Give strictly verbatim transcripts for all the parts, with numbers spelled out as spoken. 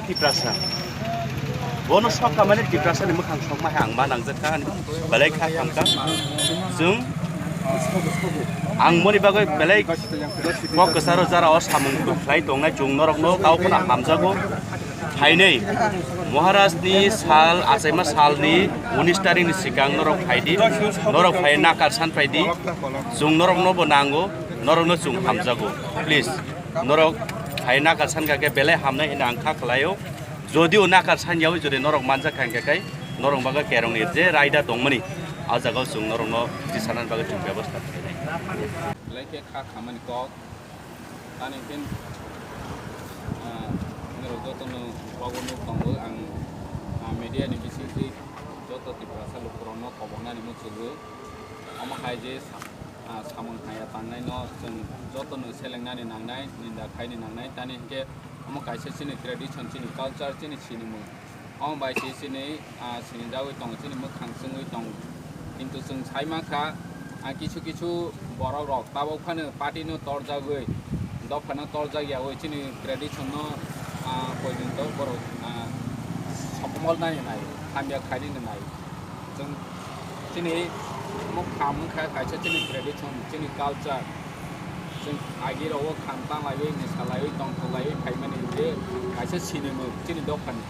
Tiprasa. Bono sokha mani Tiprasa ni mwkhang sokma hai ang ma nangjakha ani belai kha khamkha. Chwng ang moni bagwi belai kok kwcharo jara o samung khlai tongnai chwng norokno tao khna hamjago. Phainai Maharaj ni sal achaima sal ni unis tarik ni sikang norok phaidi, norok phai nakar san phaidi, chwng norokno bo nango, norokno chwng hamjago. Please, norok hai nakar san kha khe belai hamnai hwnwi ang kha khlaio. Jodio nakar san yawi jodi norok manjak kha hwnkhe kai norok bagwi kerong ni je raida tongmani, a jagao chwng norokno tisanani bagwi chwng bebosta khlainai. Belai khe kha khamani kok. Tani phin, ah, norok jotono bagwi nuk tongo ang, ah, media ni bisingtwi joto Tiprasa lukurokno koboknani muchungwi. Omo hai je sa-, ah, samung hamya tangnaino chwng jotono selengnani nangnai, ninda khaini nangnai. Tani hinkhe omo kaisa chini tradition, chini culture, chini sinimung. Omo bai se chini, ah, sinijagwi tongo, chini mwkhang chwngwi tongo. Kintu chwng sai mankha, ah, kisu kisu borok rok tabok phano party no torjagwi, dophano torjak yawi chini tradition no, ah, poito borok, ah, sokomol nai nai, hamya khainani nai. Chwng chini omo kham wngkha kaisa chini tradition, chini culture. Chwng agi rogo kham tanglaiwi, mwsalaiwi, tongthoklaiwi phaimani je kaisa sinimung chini dophani.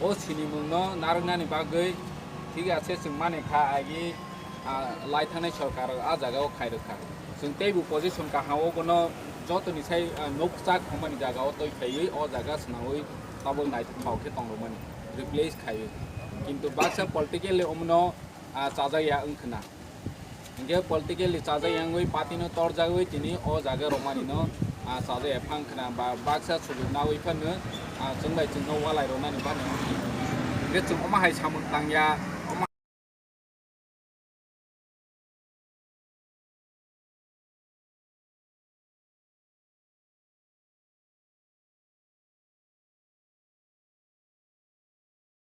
O sinimungno narwknani bagwi thik ase chwng mani kha agi, ah, lai thangnai sorkar a jagao khairokha. Chwng teibo position kaham o bono jotoni sai, ah, nukjak hwnmani jagao twi phaiwi o jaga swnawi tabuk naithok khe tongrwmani replace khaiwi. Kintu baksa politically omono, ah, chajakya wngkhwna. Hinkhe politically chajak yangwi party no torjagwi tini o jaga romani no, ah, chajak ya phang khna ba baksa sujuk nawi phano, ah, chwng bai chwngno walai rwnani bani. Hinkhe chwng omo hai samung tangya,